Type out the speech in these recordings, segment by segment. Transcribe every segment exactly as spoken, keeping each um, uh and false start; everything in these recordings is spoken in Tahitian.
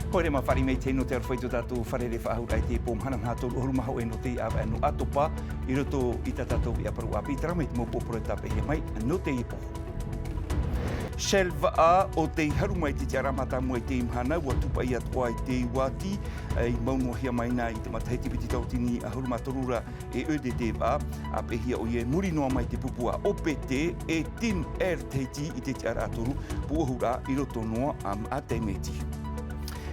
Haere mai, fāriʻi mai i te tahi nō te aroha i tō tātou fārerei faʻahou i te pō mahana, maha toru ʻahuru mā hōʻē nō teie ʻāvaʻe nō ʻAtopa, i roto i tā tātou veʻa parau ʻāpī, terā mai te mau pō parau e tāpeʻahia mai nō teie pō. Shell vaʻa ʻo tei haru mai i te tiʻaraʻa mātāmua i teie mahana, ʻua tūpaʻi atoʻa i te uati, e, i mau noa hia mai na i te matahiti piti tauatini ʻahuru mā toru ra, e ʻEurope vaʻa, ʻāpeʻehia ʻoia i muri noa mai i te pupu a O P T, e Team Air Tahiti i te tiʻaraʻa toru, pūʻohuraʻa i roto noa a, a Taimeti.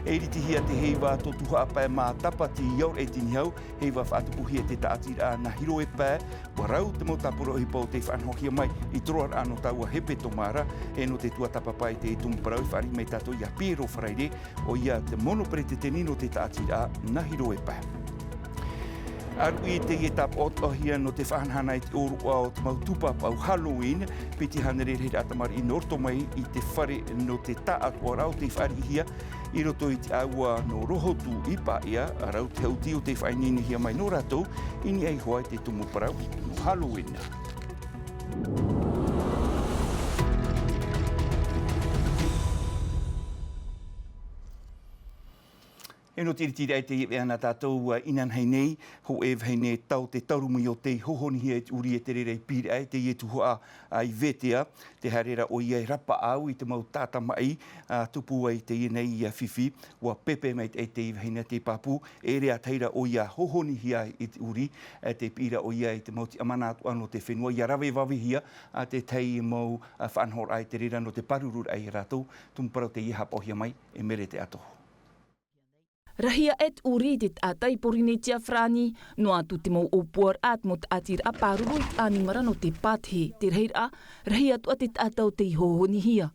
E iritihia te heiva tō Tuhaʻa Pae mā Tāpati i Aoraʻi Tinihau, heiva faʻatupuhia e te tāʻatiraʻa nā Hiroe Pae, ʻua rau te mau tāpura ʻohipa ʻo tei faʻanahohia mai i te roaraʻa nō taua hepetoma ra, e nō te tuatāpapa i te tumu parau e fāriʻi mai tātou ia Piero Faraire, ʻoia te mono peretiteni nō te tāʻatiraʻa nā Hiroe Pae. Aruʻi teie tāpaʻo atoʻahia nō te faʻahanahana i te ʻōroʻa o te mau tūpāpaʻu Halloween, piti hānere rahiraʻa tamariʻi nō roto mai i te fare nō te tāʻatoʻaraʻa ʻo tei fāriʻihia i roto i te ʻāua nō Rohotu i Paʻia, rau te hauti ʻo tei faʻaineinehia mai nō rātou i niʻa iho ā i te tumu parau nō Halloween. E nō te iritiraʻa i teie veʻa nā tātou, ā, inanahi nei, hōʻē vahine tau te taurumu o tei hohonihia i te ʻūrī e te reira i pīraʻa i teie tuhaʻa, ā, i Vetea, te haere ra ʻoia e rapaʻau i te mau taʻata maʻi, ā, tupu ai teie nei, ā, fifi, ʻua pēpē mai te, teie vahine te pāpū, e ʻere ā tahi ra ʻoia hohonihia i te ʻūrī, ā, tē piʻi ra ʻoia i te mau tiʻamana atoʻa nō te fenua, ʻia rave vāvehia, ā, te tahi mau, ā, faʻanahoraʻa i te reira nō te pārururaʻa ia rātou, tumu parau teie haʻapaʻohia mai e Merete Atoho. Rahi aʻe te ʻūrī i te taʻata i Porinetia Farāni, noa atu te mau ʻōpuaraʻa, te mau tāʻatiraʻa pāruru i te ʻanimara nō te pātehe, te rahiraʻa, rahi atoʻa te taʻata ʻo tei hohonihia.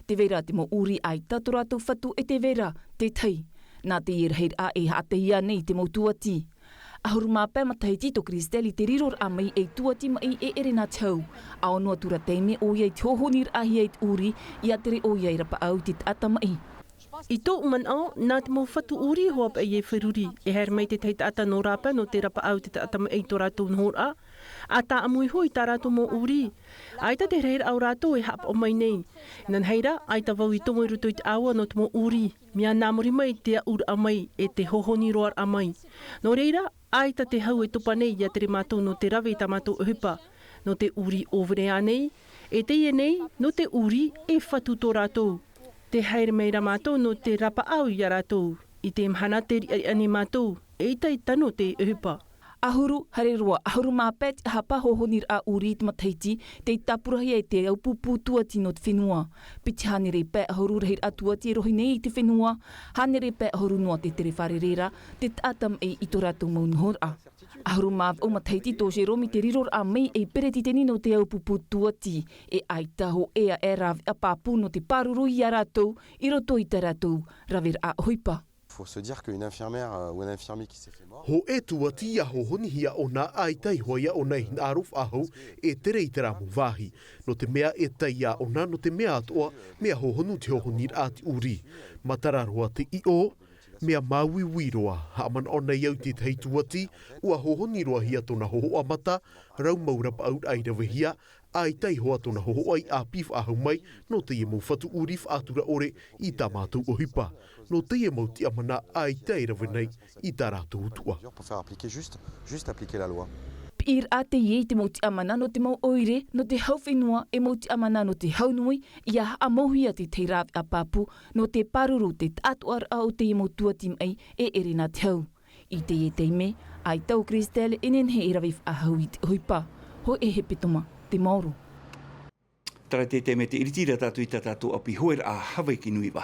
Tē vai ra te mau ʻūrī ʻaita tō rātou fatu e tē vai ra te tahi. Nā teie rahiraʻa e haʻateihia nei te mau tūati. ʻAhuru mā pae matahiti tō Christelle i te riroraʻa mai ei tūati maʻi e ʻere nā te hau. ʻA ono atu ra taime ʻoia i te hohoniraʻahia i te ʻūrī, ʻia tere ʻoia e rapaʻau i te taʻata maʻi. I tōʻu manaʻo, nā te mau fatu ʻūrī hoʻi paʻi e feruri, e haere mai te tahi taʻata nō rāpae nō te rapaʻau i te taʻata maʻi i tō rātou nohoraʻa, ʻa tāʻamu iho i tā rātou mau ʻūrī. ʻAita te rahiraʻa o rātou e haʻapaʻo mai nei. Inanahi ra, ʻaita vau i tomo i roto i te ʻāua nō te mau ʻūrī, mea nā muri mai te aʻuraʻa mai, e te hohoni roaraʻa mai. Nō reira, ʻaita te hau e topa nei ʻia tere mātou nō te rave i tā mātou ʻohipa. Nō te ʻūrī ʻōvere ānei, e teie nei, nō te ʻūrī e fatu tō rātou. Tē haere mai ra mātou nō te rapaʻau ia rātou. I te mahana tē riʻariʻa nei mātou, eʻita e tano te ʻohipa. ʻAhuru, haere roa, ʻahuru mā pae te ʻahapa hohoniraʻa ʻūrī i te matahiti, tei tāpurahia e te aupupū tūati nō te fenua. Piti hānere pae ʻahuru rahiraʻa tūati e rohi nei i te fenua, hānere pae ʻahuru noa te tere fārerei ra, te taʻata maʻi i tō rātou mau nohoraʻa. ʻAhuru mā vaʻu matahiti tō Jérôme i te riroraʻa mai ei peretiteni nō te aupupū tūati, e ʻaita hōʻē aʻe rāveʻa pāpū nō te pāruru ia rātou i roto i tā rātou raveraʻa ʻohipa. Faut se dire qu'une infirmière, euh, ou un infirmier qui s'est fait mort. Hōʻē tūati ʻia hohonihia ʻōna, ʻaita iho ā ʻōna e hinaʻaro faʻahou e tere i terā mau vāhi. Nō te mea e tae iā ʻōna, nō te mea atoʻa, mea hohonu te hohoniraʻa a te ʻūrī. Matara roa te ʻiʻo, mea māuiui roa, haʻamanaʻo nei au i te tahi tūati, ʻua hohoni roa hia tōna hohoʻa mata, rau mau rapaʻauraʻa i ravehia, ʻaita iho ā tōna hohoʻa i ʻāpī faʻahou mai, nō teie mau fatu ʻūrī faʻatura ʻore i tā mātou ʻohipa. Nō teie mau tiʻamana ʻaita e rave nei i tā rātou utuʻa. Pour faire appliquer juste, juste appliquer la loi. Piʻiraʻa teie i te mau tiʻamana nō te mau ʻoire, nō te hau fenua, e mau tiʻamana nō te hau nui, ʻia haʻamauhia te tahi rāveʻa pāpū, nō te pāruru te taʻatoʻaraʻa o teie mau tūati maʻi e ʻere nā te hau. I teie taime, ʻaita ʻo Christelle e nehenehe e rave faʻahou i te ʻohipa. Hōʻē hepetoma, te maoro. Terā te taime te iritiraʻa tātou i tā tātou ʻāpī hōʻē ra, Hawaiki nui vā.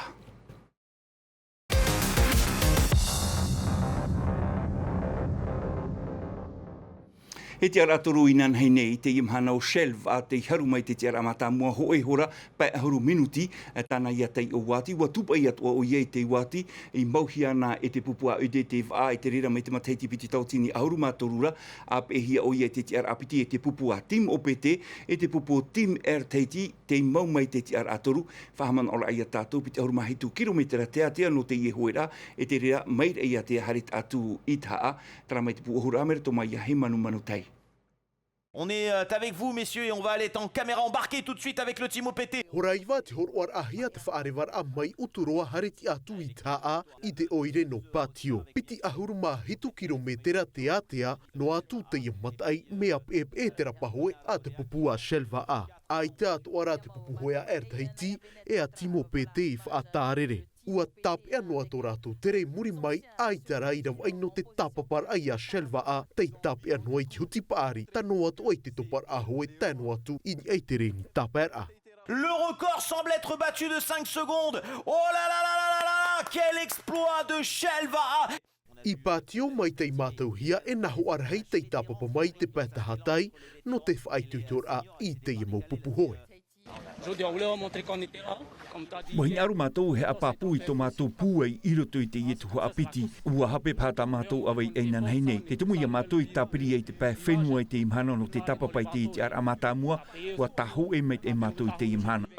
E tiʻaraʻa toru inanahi nei, teie mahana ʻo Shell vaʻa tei haru mai te tiʻaraʻa mātāmua hōʻē hora pae ʻahuru minuti, e tāna ia taiʻo uati, ʻua tūpaʻi atoʻa ʻoia i te uati, i mauhia na e te pupu a ʻEurope vaʻa, e te reira mai te matahiti piti tauatini ʻahuru mā toru ra, ʻāpeʻehia ʻoia i te tiʻaraʻa piti e te pupu a Team O P T, e te pupu Team Air Tahiti, tei mau mai te tiʻaraʻa toru, faʻahaʻamanaʻoraʻa ia tātou piti ʻahuru mā hitu kirometera teatea nō teie hōʻē ra, e te reira mai ra ia te haere atu i Tahaʻa, terā mai te pūʻohuraʻa, Merete Atopa ia Hemanu Manutai. On est euh, avec vous, messieurs, et on va aller en caméra embarquée tout de suite avec le Team O P T. Hora iva te hōroʻaraʻahia te faʻarevaraʻa mai Uturoa Hareti atu i Tahaʻa i te ʻoire nō Pātio. Piti ʻahuru mā hitu kirometera te ātea noa atu teie mataʻi mea peʻepeʻe te rapahoe a te pupu a Shelva A. ʻAita atoʻa rā te pupu hoe a Air Tahiti e a Team O P T i faʻatārere. Ua tāpeʻa noa tō rātou tere i muri mai, ʻaita rā i ravaʻi nō te tāpaparaʻa i a Shelva A, tei tāpeʻa noa i te huti paʻari, tae noa atu i te toparaʻa hoe, tae noa atu i niʻa i te reni tāpaeraʻa. Le record semble être battu de cinq secondes. Oh là là là là là là, quel exploit de Shelva A. I Pātio mai tei mātauhia e nā hoʻarahi tei tāpapa mai te pae tahatai nō te faʻaitoitoraʻa i teie mau pupu hoe. Ua hinaʻaro mātou e haʻapāpū i tō mātou pūai i roto i teie tuhaʻa piti. Ua hape paha tā mātou ʻāvaʻe inanahi nei. Te tumu ia mātou i tāpiri ai te pae fenua i teie mahana nō te tāpapa i teie tiʻaraʻa mātāmua, ua tāhōʻē maitaʻi mātou i teie mahana.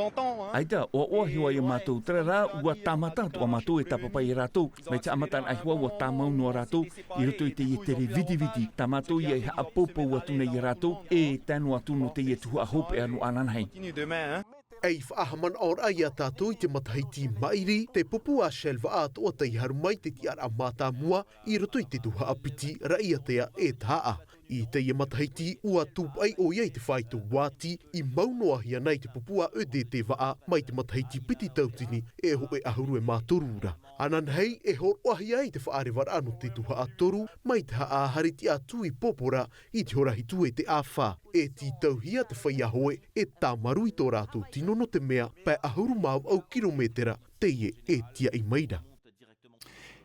ʻAita, ʻoaʻoa hiʻo ai mātou, terā rā, ua tāmata atoʻa mātou e tāpapa ia rātou. Mai te haʻamataraʻa iho ā, ua tāmau noa rātou i roto i teie tere vitiviti. Tā mātou ia e haʻapoupou atu nei ia rātou, e tae noa atu nō teie tuhaʻa hopeʻa nō ananahi. Ei faʻahaʻamanaʻoraʻa ia tātou i te matahiti maʻiri, te pupu a Shelva A atoʻa tei haru mai te tiʻaraʻa mātāmua i roto i te tuhaʻa piti, Raʻiātea e Tahaʻa. I teie matahiti, ua tūpaʻi ʻoia i te faito vāti i mau noa hia nei te pupu a E D T Vaʻa mai te matahiti piti tauatini e hōʻē ʻahuru e mā toru ra. Ananahi, e hōroʻahia ai te faʻarevaraʻa nō te tuhaʻa toru mai Tahaʻa Hareti atu i Pōpora i te hora hitu e te ʻāfa. E tītauhia te feiā hoe e tāmarū i tō rātou tino, nō te mea pae ʻahuru mā vaʻu kirometera teie e tiaʻi mai ra.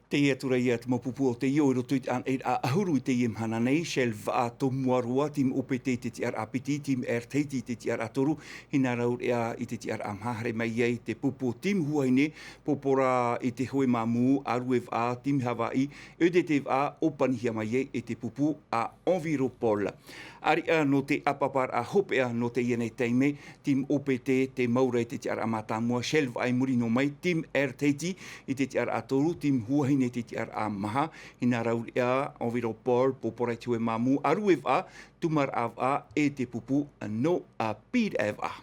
Teie atu rā ia te mau pupu o teie ʻoire, i roto i te ʻānaʻiraʻa ʻahuru i teie mahana nei, Shelva A tō mua roa, Team O P T i te tiʻaraʻa piti, Team Air Tahiti i te tiʻaraʻa toru, hinaʻaro ʻē i te tiʻaraʻa maha. Haere mai ai te pupu o Team Huahine, Pōpora i te hoe māmū, ʻĀrue Vaʻa, Team Hawaii, E D T Vaʻa, ʻōpanihia mai ai e te pupu a Enviropol. ʻAreʻa nō te ʻāpaparaʻa hopeʻa nō teie nei taime, Team O P T tei mau ra i te tiʻaraʻa mātāmua, Shelva A i muri noa mai, Team Air Tahiti i te tiʻaraʻa toru, Team Huahine i te tiʻaraʻa maha, hinaʻaro ʻē, Enviropol, Pōpora i te hoe māmū, ʻĀrue Vaʻa, Tūmaraʻa Vaʻa, e te pupu nō Pīraʻe Vaʻa.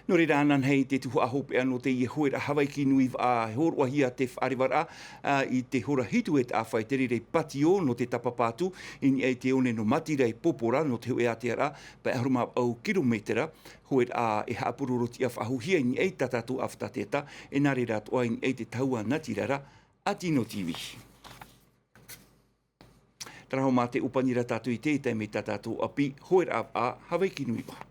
Nō reira, ananahi, te tuhaʻa hopeʻa nō teie hoeraʻa Hawaiki Nui Vaʻa, e hōroʻahia te faʻarevaraʻa, ā, i te hora hitu e te ʻāfa i te reira i Pātio nō te tāpapa atu i niʻa i te one nō Matira i Pōpora nō te hōʻē ātearaʻa, pae ʻahuru mā vaʻu kirometera, hoeraʻa e haʻapurorotiʻa faʻahouhia i niʻa i tā tātou ʻāfata teata, e nā reira atoʻa i niʻa i te tahua natirara a Tino T V. Terā hoʻi mā te ʻōpani ra tātou i te taime i tā tātou ʻāpī, hoeraʻa Hawaiki Nui Vaʻa.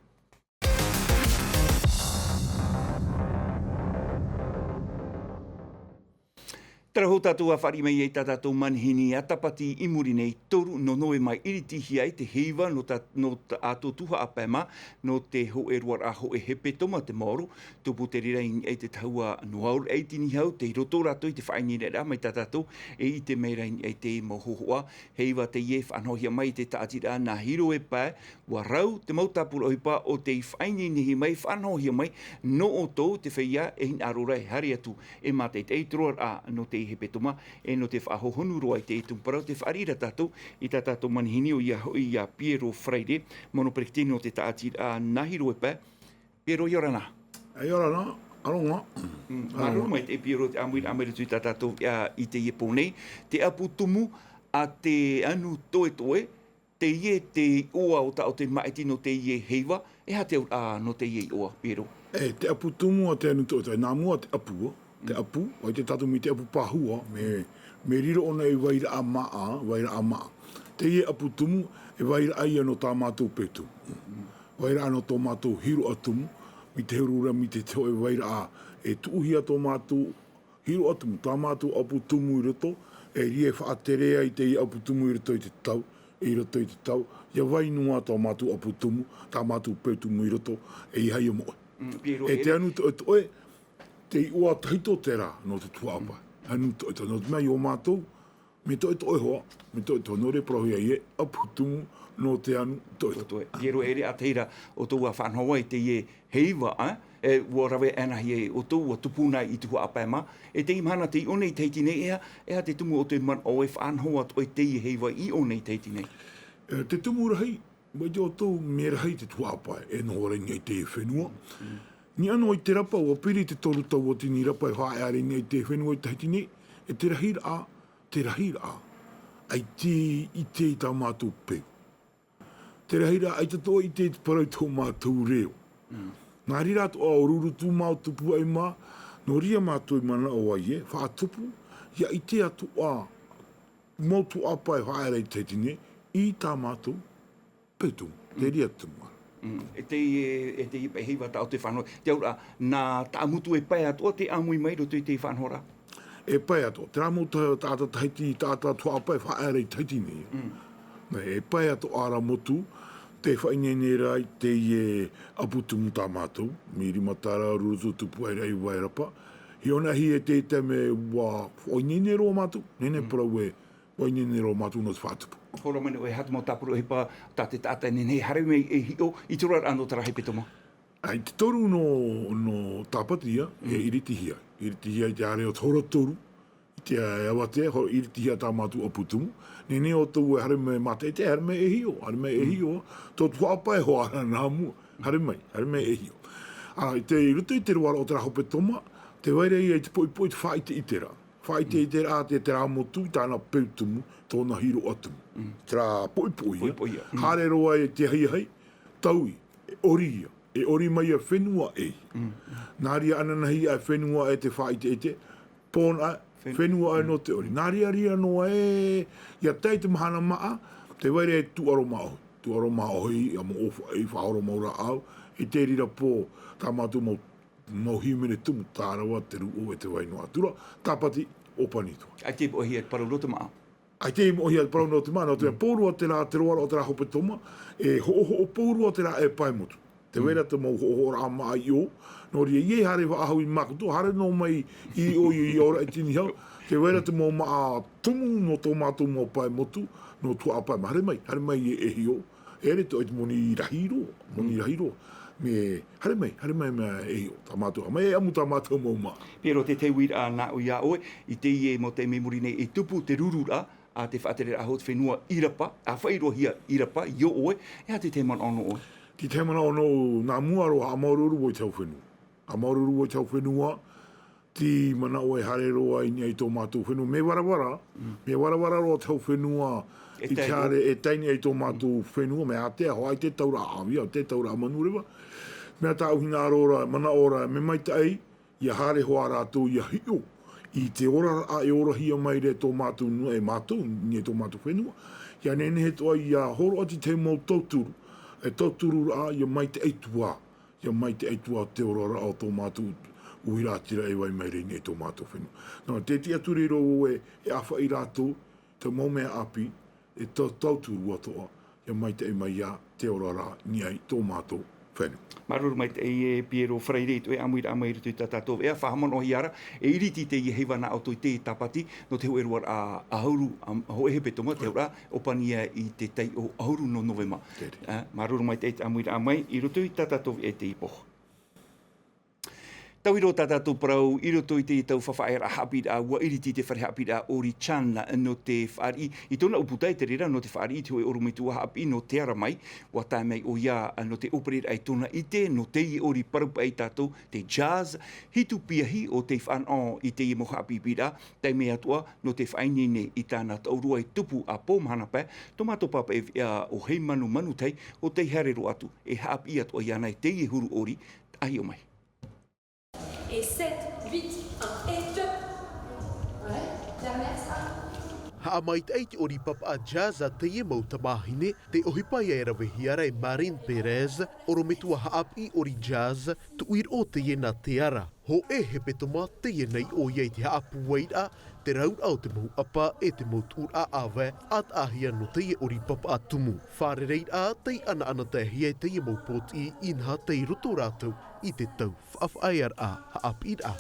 Terā hoʻi tātou a fāriʻi mai ai tā tātou manihini a Tāpati i muri nei, toru nō Novema i ʻiritihia ai te heiva nō tā, nō tā, a tō tuhaʻa pae mā, nō te hōʻē roaraʻa hōʻē hepetoma te maoro, tupu te reira i niʻa i te tahua nō Auraʻa i Tinihau, tei roto rātou i te faʻaineineraʻa mai tā tātou e ʻite mai ra i niʻa i te mau hōhoʻa. Heiva teie faʻanahohia mai i te tāʻatiraʻa nā Hiroe Pae, ua rau te mau tāpura ʻohipa o tei faʻaineinehia mai, faʻanahohia mai nō ʻoutou te feiā e hinaʻaro ra e haere atu e mātaʻitaʻi i te roaraʻa nō te hepetoma, e nō te faʻahohonu roa i te tumu parau, tē fāriʻi ra tātou i tā tātou manihini, ʻoia hoʻi ia Piero Freire, mono peretiteni o te tāʻatiraʻa nā Hiroe Pae. Piero, ʻia ora na. ʻIa ora na, ʻaloha. Mm, māuruuru maitaʻi Piero, te ʻāmuiraʻa mai roto i tā tātou, ā, i teie pō nei, te ʻapu tumu a te anu toetoe, teie te iʻoa o tā ʻoutou e māʻiti nō teie heiva, e aha te auraʻa nō teie iʻoa, Piero? E, te ʻapu tumu a te anu toetoe, nā mua te ʻapu, te ʻapu, ʻaita tātou mai te ʻapu pāhua, mea, mea riro ʻōna ei vairaʻa māʻa, vairaʻa māʻa. Teie ʻapu tumu, e vairaʻa ia nō tā mātou peu tumu. Vairaʻa nō tō mātou hiroʻa tumu, mai te huru ra, mai te, te hōʻē vairaʻa e tuʻuhia tō mātou hiroʻa tumu, tā mātou ʻapu tumu i roto, e ʻere e faʻatere ai teie ʻapu tumu i roto i te tau, i roto i te tau, ʻia vai noa tō mātou ʻapu tumu, tā mātou peu tumu i roto, e ʻeiaha ia moʻe. Mm, Piero, e te anu toetoe, te iʻoa tahito terā nō te tuhaʻa pae. Anu toetoe, nō te mea i ō mātou, mea toetoe hoʻi, mea toetoe, nō reira e parauhia e ʻapu tumu nō te anu toetoe. Toetoe. Piero, e ʻere ʻātahi ra ʻoutou ʻa faʻanaho ai teie heiva, ā, e, ʻua rave anaʻe ʻoutou, ʻua tupu na i tuhaʻa pae mā, e teie mahana tei ʻō nei i Tahiti nei, e aha, e aha te tumu o te manaʻo e faʻanaho atu ai teie heiva i ʻō nei i Tahiti nei? E, te tumu rahi, mai te ʻoutou mea rahi te tuhaʻa pae, e noho ra i niʻa i te fenua. Niʻa noa i te rapa, ʻua piri te toru tauatini rapa e faʻaea ra i niʻa i te fenua i Tahiti nei, e te rahiraʻa, te rahiraʻa, ʻaita i ʻite i tā mātou peu. Te rahiraʻa, ʻaita atoʻa i ʻite i te parau i tō mātou reo. Nā reira atoʻa ʻo Rurutu mā, ʻo Tupuaʻi mā, nō reira mātou i manaʻo ai e, faʻatupu, ʻia ʻite atoʻa, mau tuhaʻa pae faʻaea ra i Tahiti nei, i tā mātou peu tumu, te reira tumu. Mm. E teie, e teie paʻi heiva tā ʻoutou e faʻanaho, te auraʻa, nā Taʻamotu e pae atoʻa te ʻāmui mai i roto i te faʻanahoraʻa? E pae atoʻa, terā mau ta-, taʻata Tahiti, taʻata tuhaʻa pae faʻaea ra i Tahiti nei. Mm. E pae atoʻa ra motu, tē faʻaineine ra i teie ʻapu tumu tā mātou, Mirimatara, Rurutu, Tupuaʻi, Vairapa. Hiʻo anaʻe e te taime ʻua faʻaineine roa mātou, nehenehe e parau e, ʻua ineine roa mātou nō te faʻatupu. Hōroʻa mai nei ʻoe, e aha te mau tāpura ʻohipa tā te taʻata e nehenehe e haere mai e hiʻo i te oraraʻa nō terā hepetoma? ʻAi, te toru nō, nō Tāpati ia, e iritihia. Iritihia i te haere o te hora toru, i te, e avatea, ho-, iritihia tā mātou ʻapu tumu. Nehenehe ʻoutou e haere mai mātaʻitaʻi, haere mai e hiʻo, haere mai e hiʻo. Tō tuhaʻa pae hoʻi ra nā mua, haere mai, haere mai e hiʻo. Ā, i te, i roto i te roaraʻa o terā hepetoma, tē vai ra ia i te poʻipoʻi, te faʻaʻiteʻiteraʻa. Faʻaʻiteʻiteraʻa te, terā motu i tāna peu tumu, tōna hiroʻa tumu. Terā poʻipoʻi ia. Poʻipoʻi ia. Haere roa i te ahiahi, taui, e ʻori ia. E ʻori mai ia fenua ʻē. Nā reira ananahi ia fenua ʻē te faʻaʻiteʻite, pōnaʻa, fenua ʻē nō te ʻori. Nā reira, reira noa ē, ʻia tae i te mahana māʻa, tē vai ra e tūʻaro māʻohi. Tūʻaro māʻohi, ʻia mau ʻōfaʻi, faʻahoro mau rāʻau, i te reira pō, tā mātou mau mau hīmene tumu, Tarawa, Te Rūʻau e tē vai noa atu ra, Tāpati, ʻŌpani atoʻa. ʻAita e moʻehia te parau nō te māʻa. ʻAita e moʻehia te parau nō te māʻa, nō te mea, pōrua terā, te roaraʻa o terā hepetoma, e hoʻohoʻo pōrua terā e pae motu. Tē vai ra te mau hoʻohoʻoraʻa māʻa i ʻō, nō reira, ʻia haere faʻahou i mātou, haere noa mai i ʻō i, i ʻō ra i Tinihau, tē vai ra te mau māʻa tumu nō tō mātou mau pae motu, nō tuhaʻa pae, haere mai, haere mai e, e hiʻo, E ʻere atoʻa i te moni rahi roa, moni rahi roa. Mea, haere mai, haere mai, mea e hiʻo, tā mātou, haere mai e ʻamu tā mātou mau māʻa. Piero, te, te uiraʻa nā ʻoe, iā ʻoe, i teie mau taime i muri nei e tupu te rururaʻa, ā, te faʻatereraʻa hou te fenua i rapa, ʻāfaʻi roa hia i rapa, iō ʻoe, e aha te tahi manaʻo nō ʻoe? Te tahi manaʻo nō, nā mua roa, haʻamāuruuru vau i te hau fenua. Haʻamāuruuru vau i te hau fenua, te manaʻo e haere roa i niʻa i tō mātou fenua. Mea varavara, mea varavara roa te hau fenua i te haere e tae i niʻa i tō mātou fenua, mea ātea, hoʻi te tauraʻa ʻāvia, te tauraʻa manureva. Mea tāʻu hinaʻaro ra, manaʻo ra, mea maitaʻi, ʻia haere hoʻi rātou ʻia hiʻo i te oraraʻa e orahia mai ra e tō mātou nua, e mātou, i niʻa i tō mātou fenua. ʻIa nehenehe atoʻa ʻia hōroʻa i te mau tauturu, e tautururaʻa ʻia maitaʻi atu ā. ʻIa maitaʻi atu ā te oraraʻa o tō mātou uiraʻatira e vai mai ra i niʻa i tō mātou fenua. Nō, te tiʻaturi roa e, e ʻāfaʻi rātou, te mau mea ʻāpī, e tau-, tauturu atoʻa, ʻia maitaʻi mai ā te oraraʻa i niʻa i tō mātou fenua. Māuruuru maitaʻi e Piero Faraire i tō ʻoe ʻāmuiraʻa mai i roto i tā tātou veʻa, faʻahaʻamanaʻohia ra, e iriti teie heiva nā ʻoutou i te Tāpati, nō te hōʻē roaraʻa ʻahuru, ā, hōʻē hepetoma, te auraʻa, ʻōpani ia i te taiʻo ʻahuru nō Novema. Tere. Ā, māuruuru maitaʻi te ʻāmuiraʻa mai, i roto i tā tātou veʻa i teie pō. Tauiro tā tātou parau, i roto i te tau faʻafaʻaearaʻa haʻapiʻiraʻa, ʻua iriti te fare haʻapiʻiraʻa ʻori Chan nō te fāriʻi, i tōna ʻūputa i te reira nō te fāriʻi i te hōʻē ʻorometua haʻapiʻi nō Te Ara Mai, ʻua tae mai ʻoia nō te ʻōpereraʻa i tōna ʻite, nō teie ʻori parau paʻi tātou, te jazz, hitu piahi ʻo tei fānaʻo i teie mau haʻapiʻiraʻa, taime atoʻa, nō te faʻaineine i tāna taʻurua e tupu ā pō mahana pae, tō mātou pāpaʻi veʻa ʻo Heimanu Manutahi, ʻo tei haere roa atu, e haʻapiʻi atoʻa iāna i teie huru ʻori, ʻa hiʻo mai. Et sept, huit, un, et deux. Ouais, dernière, ça. Haʻamaitaʻi te ʻori papaʻa jazz a teie mau tamāhine, te ʻohipa ia e ravehia ra e Marin Perez, ʻorometua haʻapiʻi ʻori jazz, tuʻiroʻo teie nā Te Ara. Hōʻē hepetoma teie nei ʻoia i te haʻapūairaʻa, te rauraʻa o te mau ʻapa e te mau tuʻuraʻa ʻāvae, ʻātaʻahia nō teie ʻori papaʻa tumu. Fārereiraʻa tei ʻanaʻanataehia e teie mau pōtiʻi, inaha tei roto rātou i te tau faʻafaʻaearaʻa haʻapiʻiraʻa.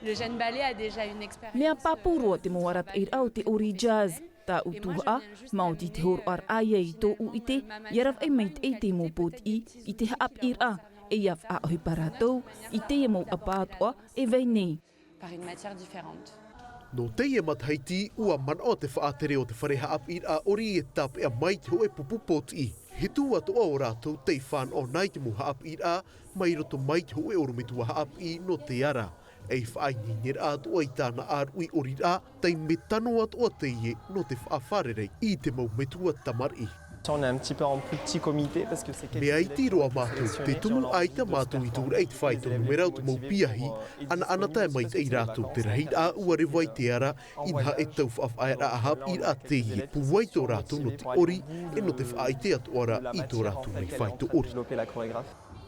Le jeune ballet a déjà une expérience. Mea pāpū roa te mau arataʻiraʻa o te ʻori jazz. Tāʻu tuhaʻa, maoti te hōroʻaraʻa ia i tōʻu ʻite, ʻia ravaʻi maitaʻi te mau pōtiʻi i te haʻapiʻiraʻa, e ʻia faʻaʻohipa rātou i teie mau ʻapa atoʻa e vai nei. Par une matière différente. Nō teie matahiti, ʻua manaʻo te faʻatere o te fare haʻapiʻiraʻa ʻori e tāpeʻa mai te hōʻē pupu pōtiʻi. He tū atoʻa ʻo rātou tei fānaʻo nā i te mau haʻapiʻiraʻa mai roto mai te hōʻē ʻorometua haʻapiʻi nō te ara. E faʻaineineraʻa atoʻa i tāna ʻāruʻi ʻoriraʻa, taime tano atoʻa teie nō te faʻafārerei i te mau metua tamariʻi. On est un petit peu en plus petit comité parce que c'est quelques... Mea iti roa mātou, te tumu ʻaita mātou i tūraʻi i te faito numera o te mau piahi, ʻanaʻana tae mai i rātou te rahiraʻa ʻua reva i te ara, inaha e tau faʻafaʻaearaʻa haʻapiʻiraʻa teie, pūai tō rātou nō te ʻori, e nō te faʻaʻite atoʻa ra i tō rātou nei faito ʻori.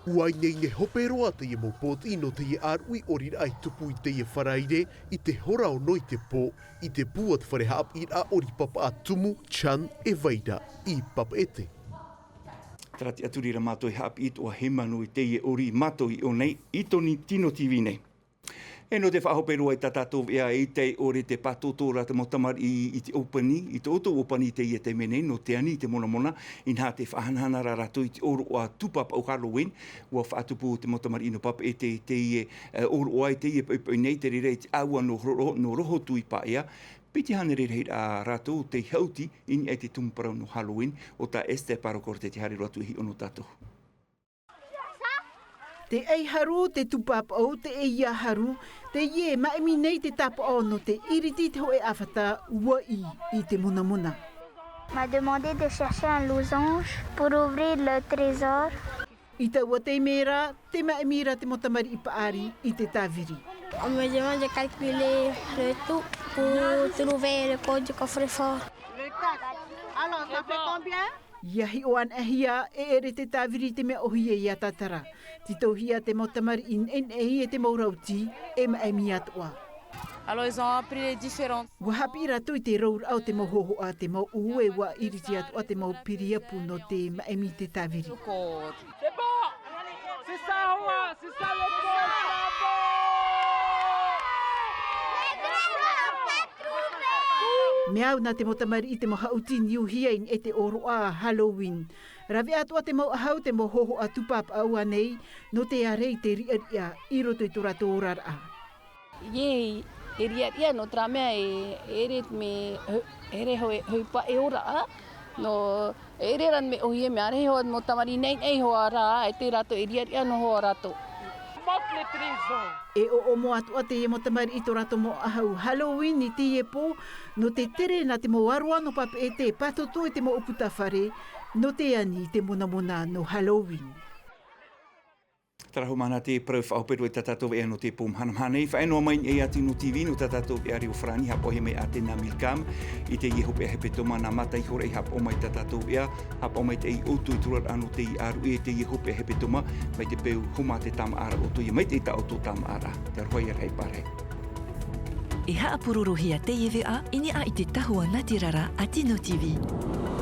ʻUa ineine hope roa teie mau pōtiʻi nō teie ʻāruʻi ʻoriraʻa i tupu i teie Faraire, i te hora ono i te pō, i te pū o te fare haʻapiʻiraʻa ʻori papaʻa tumu, Chan e Vaira, i Papeʻete. Tara te aturi ra mātou e haʻapiʻi atoʻa hemanu i teie ʻori mātou i ʻō nei, i tō Tino T V nei. E nō te faʻahope roa i tā tātou veʻa e ʻite ʻore te pātōtō ra te mau tamariʻi i te ʻōpani, i tō ʻoutou ʻōpani i teie taime nei, nō te ani i te monamona, inaha te faʻahanahana ra rātou i te ʻōroʻa tūpāpaʻu Halloween, ʻua faʻatupu te mau tamariʻi nō Papeʻete i teie, e, ʻōroʻa i teie poʻipoʻi nei, te reira i te ʻāua nō Horo-, nō Rohotu i Paea, piti hānere rahiraʻa rātou tei haʻuti i niʻa i te tumu parau nō Halloween, ʻo tā Esther Paroko te haere roa atu e hiʻo nō tātou. Te ʻaiharu, te tūpāpaʻu, te ʻeiaharu, teie e maʻimi nei te tāpaʻo nō te ʻiriti i te hōʻē ʻāfata, ʻua ʻī i te monamona. M'a demandé de chercher un losange pour ouvrir le trésor. I taua taime ra, tē maʻimi ra te mau tamariʻi paʻari i te tāviri. On me demande de calculer le tout pour trouver le code du coffre-fort. Le quatre. Alors, ça fait combien? ʻIa hiʻo anaʻe hia, e ʻere te tāviri i te mea ʻōhie ʻia tātara. Tītauhia te mau tamariʻi neʻineʻi e te mau rauti, e maʻimi atoʻa. Alors, ils ont appris les différents. ʻUa haʻapiʻi rātou i te rouraʻa o te mau hōhoʻa, te mau ʻū, e ʻua ʻiriti atoʻa te mau piriapu nō te maʻimi i te tāviri. C'est bon! C'est ça, Hoa! C'est ça, le code! Bravo! Mea au nā te mau tamariʻi te mau haʻuti niuhia i niʻa i te ʻōroʻa Halloween. Rave atoʻa te mau ʻahau, te mau hōhoʻa tūpāpaʻu ānei, nō te ʻāreʻa i te riʻariʻa i roto i tō rātou oraraʻa. ʻĒ, e riʻariʻa nō terā mea e, e ʻere mea, e ʻere hōʻē, hōʻē paʻi oraraʻa, nō, e ʻere rā mea ʻōhie mea ʻāreʻa hoʻi mau tamariʻi neʻineʻi hoʻi rā, e te rātou e riʻariʻa noa hoʻi rātou. E ʻoʻomo atoʻa teie mau tamariʻi tō rātou mau ʻahau Halloween i teie pō, nō te tere nā te mau ʻāroʻa nō Papeʻete e pātōtō i te mau ʻūputa fare, nō te ani i te monamona nō Halloween. Terā hoʻi māna te parau faʻahope roa i tā tātou veʻa nō te pō mahanamaha nei. Faʻaea noa mai nei ia Tino T V nō tā tātou veʻa reo farāni, haʻapaʻohia mai e Atena Milcam i teie hopeʻa hepetoma. Nā Mata iho ra i haʻapaʻo mai tā tātou veʻa, haʻapaʻo mai teie ʻoutou i tura ra nō teie ʻāruʻi e teie hopeʻa hepetoma, mai te peu homa te tāmāʻaraʻa ʻoutou, ʻia maitaʻi tā ʻoutou tāmāʻaraʻa. Te aroha ʻia rahi pārahi. E haʻapurorohia teie veʻa i niʻa i te tahua natirara a Tino T V.